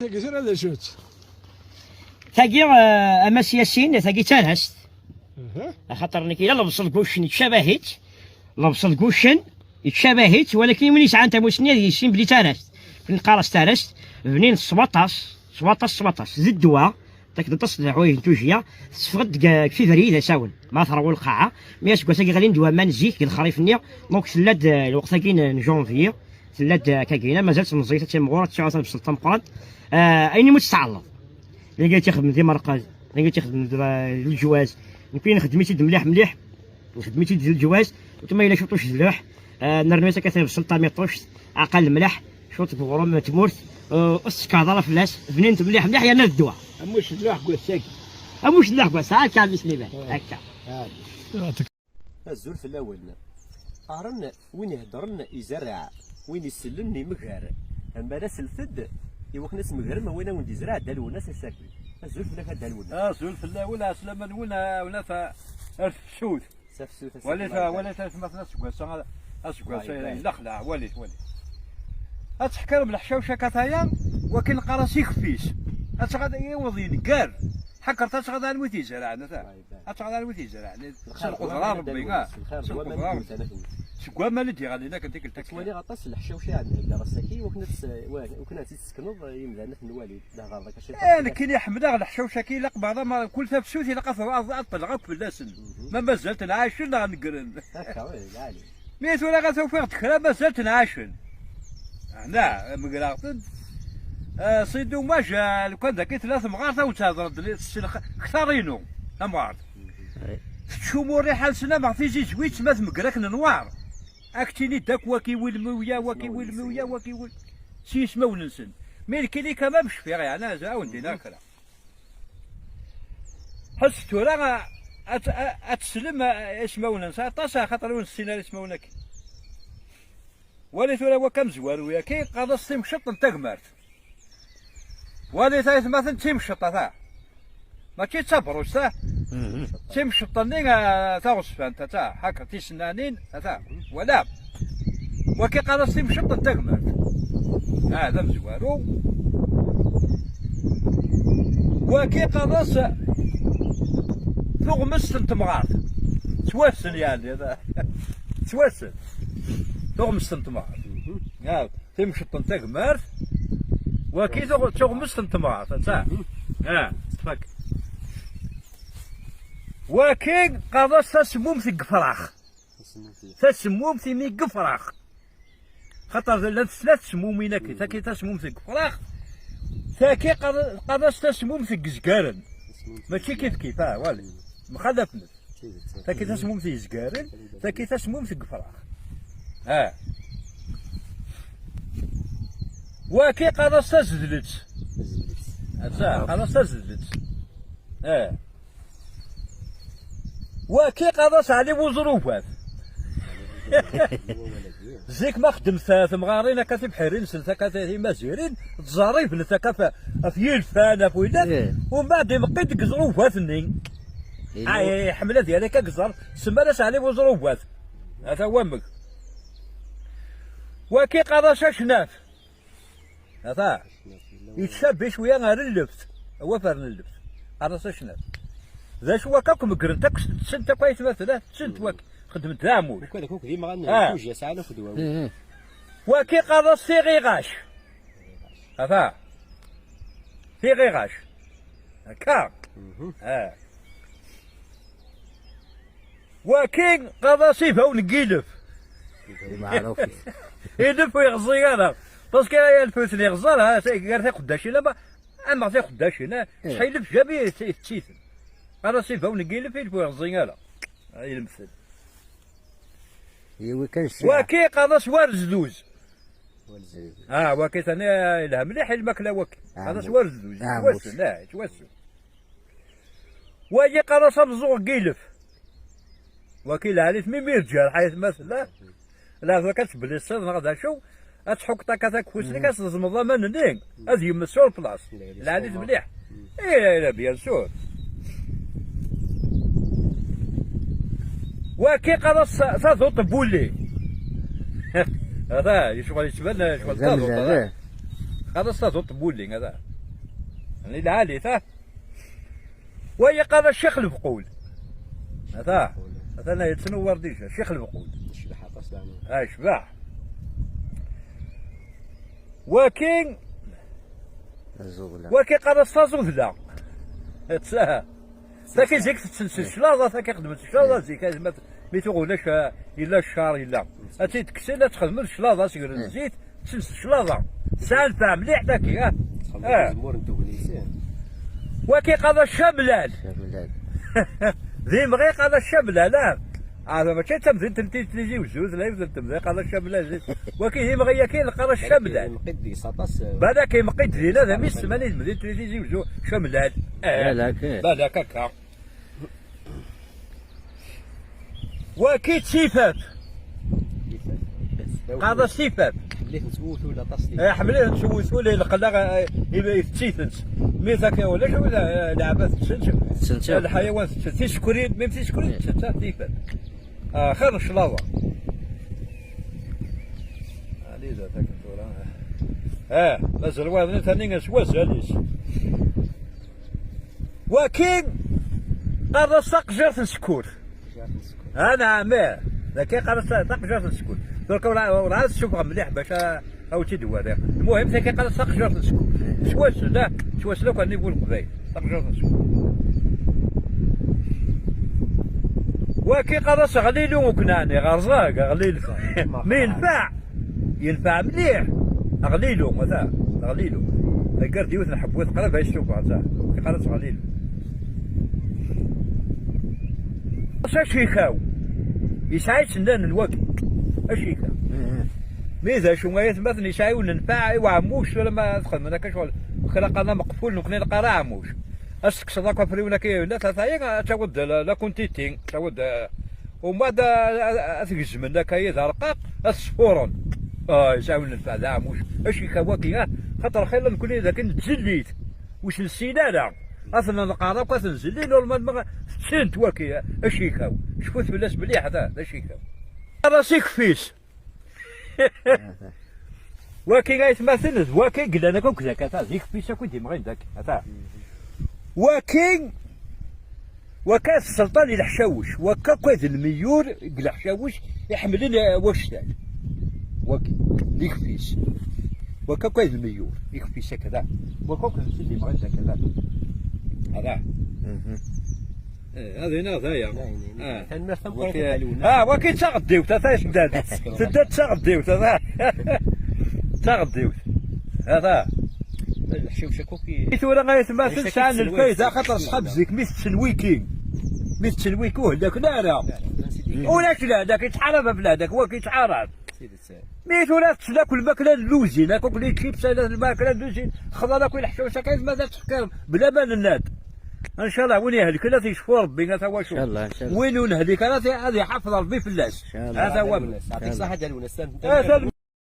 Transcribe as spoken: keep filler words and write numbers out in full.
Tagi tura d acu-tt? Tagi, eh, a Mass Yasin, tagi d tarast. Aha. Axaṭer nekk, yella lebṣel deg uccen yettcabah-itt. Lebṣel deg uccen yettcabah-itt, walakin win yesɛan tamussni ad yissin belli d tarast. Neqqar-as tarast, bnin s waṭas, s waṭas, s waṭas. D ddwa, takk d aṭas n leḥwayeǧ n tujjya, tesseffeɣ-d deg, deg février d asawen, ma terwa lqaɛa. Mi aseggas-agi ɣlin-d waman zik, deg lexrif-nni, donc tella-d, eh, lweqt-agi n, n janvier. Tella-d akkagi, mazal-tt meẓẓiyet, ad timɣur, ad tesɛu tabṣelt tameqqrant. Ah, ayen umi tt-tɛelleḍ. Dagi ad tt-ixdem d imerqed, dagi ad tt-ixdem d, d leǧwaz. Nekki nxeddem-itt-id mliḥ mliḥ, nxeddem-itt-id d leǧwaz, wetma yella ciṭuc d lluḥ, ah, nernu-as akka tabṣelt tamiṭuct, aqal mliḥ, cwiṭ n uɣrum n tmurt, ah, ur tettekkaḍ ara fell-as, bnint mliḥ mliḥ yerna d ddwa. Amuc d lluḥ n wass-agi. Amuc d lluḥ n wass, ha, akka a mmi Sliman, akka. Azul fell-awen. Qqaren win iheddren izerreɛ, win isellen imegger. Ammer aselet-d i wakken ad tmegrem a win a wen-d-izreɛ Dda Lwennas ass-agi. Azul fell-ak a Dda Lwennas. Azul fell-awen, ɛeslama-nwen, a, wnat ar tefsut. Tafsut ass-agi. Walit, walit atmaten aseggas-a, aseggas-a yella xleɛ, walit, walit. Ad teḥkirem leḥcawca kataya, wakin qqar-as ikeffis. Ad tɣad yiweḍ yengar. Ḥekkert ad tɣad anwi t-izerɛen, ata. Ad teɣliḍ wid yezrɛen, s lxir lqudra n Rebbi, ah, s lxir n waman n lmut. Seg waman i d-iɣalin akken tikkelt akka. Ttwaliɣ aṭas n leḥcawca i ɛeddan deg ass-agi, wakken ad tt-, wa-, wakken ad tt-id-tessekneḍ i yimdanen ad ten-walin. D hḍeṛ d akka ciṭ. Eh, nekkini ḥemmleɣ leḥcawca-agi, ilaq beɛḍa ma kul tafsut ilaq ad, ad, ad ṭṭleɣ akk fell-asen. Mhm. Ma mazal-ten ɛacen neɣ negren. Akka, eh, lɛali. Mi tura ad t-ufiɣ-d kra mazal-ten ɛacen. Ɛna, megreɣ-ten. Ah, c'est dommage, ah, lukan dagi tella temɣart, ad wen-tehder-d, tessen x-, ktar-inu, tamɣart. Tettcummu rriḥa-nsen am ɣef tizizwit, ma tmegger akken nwaṛ. Ad k-tini-d akk waki wil miwya, waki wil miwya, waki wil. S yismawen-nsen. Mi nekkini quand même cfiɣ, yeɛni, ad wen-d-iniɣ kra. Ḥesset tura, a, a, a, ad teslem, a, ismawen-nsen. Aṭas, axaṭer ur nessin ara ismawen-agi. Wali tura wakka amezwaru-agi, qqaren-as timceṭ n tagmert. Wali tayetmaten d timceṭ, ata. Mačči d tabṛust, ta. Mhm. D timceṭ-nni, a, taɣezzfant, ata. Ḥaker tisennanin, ata. Wala. Waki qqaren-as timceṭ n tagmert. Ah, d amezwaru. Waki qqaren-as tuɣmest n temɣart. Ttwassen, yeɛni, ata. Ttwassen. Tuɣmest n temɣart. Mhm. Ah, timceṭ n tagmert. Waki tuɣ-, tuɣmest n temɣart, ata. Mhm. Ah, tfak. Waki qqaren-as tasemmumt deg ifrax. Tasemmumt imi deg ifrax. Xaṭer llant snat tsummumin-agi, tagi tasemmumt deg ifrax, tagi qqar-, qqaren-as tasemmumt deg izgaren. Mačči kif kif, ah, wali. Mxalafent. Tagi tasemmumt deg izgaren, tagi tasemmumt deg ifrax. Ah. Waki qqaren-as tazedlet. Atta, qqaren-as tazedlet. Ah. Waki qqaren-as Ɛli Buẓrubat. Zik ma xeddemt temɣarin akka tibḥirin-nsent akka ti-, timazirin, tẓerribent akka f-, ɣef yilfan, ɣef widak, eh, umbeɛd imeqqi-d deg iẓrubat-nni. Inu- Ay, iḥemmel ad yerr akka deg iẓer, semman-as Ɛli Buẓrubat. Ata wamek. Waki qqaren-as acnaf. Ata. Yettcabi cwiya ar lleft. Awaf ar lleft. Qqaren-as acnaf. D acu wakka akk megrent akk, tessent akk aytmaten, ah, tessent wakk. Xeddment d aɛmud. Ukad akk d imɣan, ah, kuj yesɛan akk d wawi. Eh, eh. Waki qqaren-as tiɣiɣac. Ata. Tiɣiɣac. Akka. Mhm. Ah. Waki qqaren-as ibawen n yilef. Maɛruf. Ilef ur yeɣẓi ara. Parce que ilef ur ten-yeɣẓi ara, ha, gar tiqeddacin, ama, ama tiqeddacin, ha, eh, ttḥilef jami t-, ttiten. Qqaren-as ibawen n yilef, ilef ur yeɣẓi ara. Ay lemtel. Yiwi kan ccɛer. Waki qqaren-as war zduz. War zduz. Ah, waki tani, ah, yelha mliḥ i lmakla waki. Ah, qqaren-as war zduz. Ah, yettwassen, ah, yettwassen. Wagi qqaren-as ameẓẓuɣ n yilef. Waki lɛali-t mi, mi yeǧǧa lḥayat ma tella. Lɛafat ad tebli ṣṣiḍ neɣ d acu, ad tḥukkeḍ akka takfust-nni, mm, ad tezmeḍ aman-nni, ad yemmet sur place. Lɛali-t mliḥ. Mm. Eh, eh, bien sûr. Waki qqaren-as ta-, taduṭ n wulli. Ata, yecɣel yettban, yecɣel d taduṭ, ata. Qqaren-as taduṭ n wulli, ata. Lɛali, ta. Wa yeqqar Ccix Lebqul. Ata. Ata la yettnewwar déjà, Ccix Lebqul. Yecbeḥ aṭas leɛnaya. Ah, yecbeḥ. Waki, Azuḍla. Waki qqar-as tazuḍla. Ata. Taki zik tettens claḍa, taki xedment claḍa zik, azma mi tuɣ ulac, ah, yella ccar, yella. Ad tt-id-kksen, ad txedmen claḍa, segren zzit, tettens claḍa. Tesɛa lfeɛ mliḥ taki, ah. Txedmeḍ azemmur n tegnit, eh. Waki qqar-as Camlal. Camlal. D imɣi qqar-as Camlal, ah. Ah, mačči d tamdint n Tizi Wezzu, tella yiwet n temdint qqar-as Camlal. Waki d imɣi, yaki neqqar-as Camlal. Imqid deg-s aṭas, eh. Balak imqid dinna, d ami ssman i temdint n Tizi Wezzu, Camlal. Eh, balak, eh. Balak akka. Waki d tifaf. Qqar-as tifaf. Ḥemmlen-tt wewtul aṭas. Eh, ḥemmlen-tt wewtul, i lqella, eh, i, i tettit-tt. Mi taka ulac, wala, eh, leɛba tetten-tt. Tetten-tt. Eh, lḥayawan tetten-tt. Tisekrin, même tisekrin tetten-tt, ah, tifaf. Ah, xir n claḍa. Ali da takken tura. Eh, mazal wayeḍ-nni tani s wazal-is. Waki qqaren-as taqejjirt n Sekkurt. Anɛam, ih. Dagi qqaren-as ta-, taqejjirt n Sekkurt. Tura ur, ur ɛad ssufɣeɣ mliḥ bac a, a wen-tt-id-wariɣ. Lmuhim, tagi qqaren-as taqejjirt n Sekkurt. Ttwassen, ah, ttwassen akk rnibu n Leqbayel. Taqejjirt n Sekkurt. Waki qqaren-as Ɣlilu Uknani, ɣer Ẓag, Ɣlilu. Mi yenfeɛ. Yenfeɛ mliḥ. Ɣlilu, ata, Ɣlilu. Aggar-d yiwet n ḥewwet qrib ay tsuba, ata. Iqqar-as Ɣlilu. Acikaw. Yesɛa isennanen wagi. Acikaw. Mi d acu, ay atmaten, yesɛa yiwen n nnfeɛ i uɛemmuc, tura ma ad xedmen akka ccɣel, kra qqaren ameqful, nekkni neqqar aɛemmuc. Ad s-tekkseḍ akk afriwen akka yella, ata-yi, ad tawiḍ la, la quantité, ad tawiḍ, eh, Umbeɛd a, a, ad t-gezmen akka d arqaq, ad t-sfuren. Ah, yesɛa nnfeɛ d aɛmuc. Acikaw waki, ah, xaṭer xilla nekkni d akken nettzelli-t. Ur s-nessin ara. Ad ten-neqqar akk, ad ten-nzelli, normalement, ttettent waki, ah, acikaw. Cfut fell-as mliḥ, ata, d acikaw. Ara s ikef-is. Waki ay atmaten, d waki i yellan akk daki, ata, d ikef-is akk i d-imɣin daki, ata. Waki, waki d sselṭan i leḥcawec, waki akk d lmeyyur deg leḥcawec iḥemmlen, eh, wactal. Waki, d ikef-is. Waki akk d lmeyyur, ikef-is akk da. Waki akk d imɣin daki, ata. Ata. Eh, ad iniɣ d aya. Ah. Tanemmirt tameqqrant a Luna. Ah, waki d taɣeddiwt, ata tedda. Tedda d taɣeddiwt, ata. D taɣeddiwt. Ata. Lḥciwca kuki. I tura ay atmaten sɛan lfayda, xaṭer ṣṣḥab zik mi tetten wiki. Mi tetten wiki ur hellak ara. Ulac lehlak, yettḥarab ɣef lehlak, waki yettḥarab. Mi tura tetten akk lmakla n luzin, akk, akk les chips, ala lmakla n luzin, xḍan akk i leḥciwca, kan ma ad tfekkiḍ bla ma nenna-d. Ncallah, win ihelken ad t-yecfu Rebbi, a tawacu. Ncallah, ncallah. Win ur nehlik ara, ad iḥafeḍ Rebbi fell-as. Ncallah. A tawacu. Yeɛṭik ṣṣeḥḥa a Dda Lwennas. Ata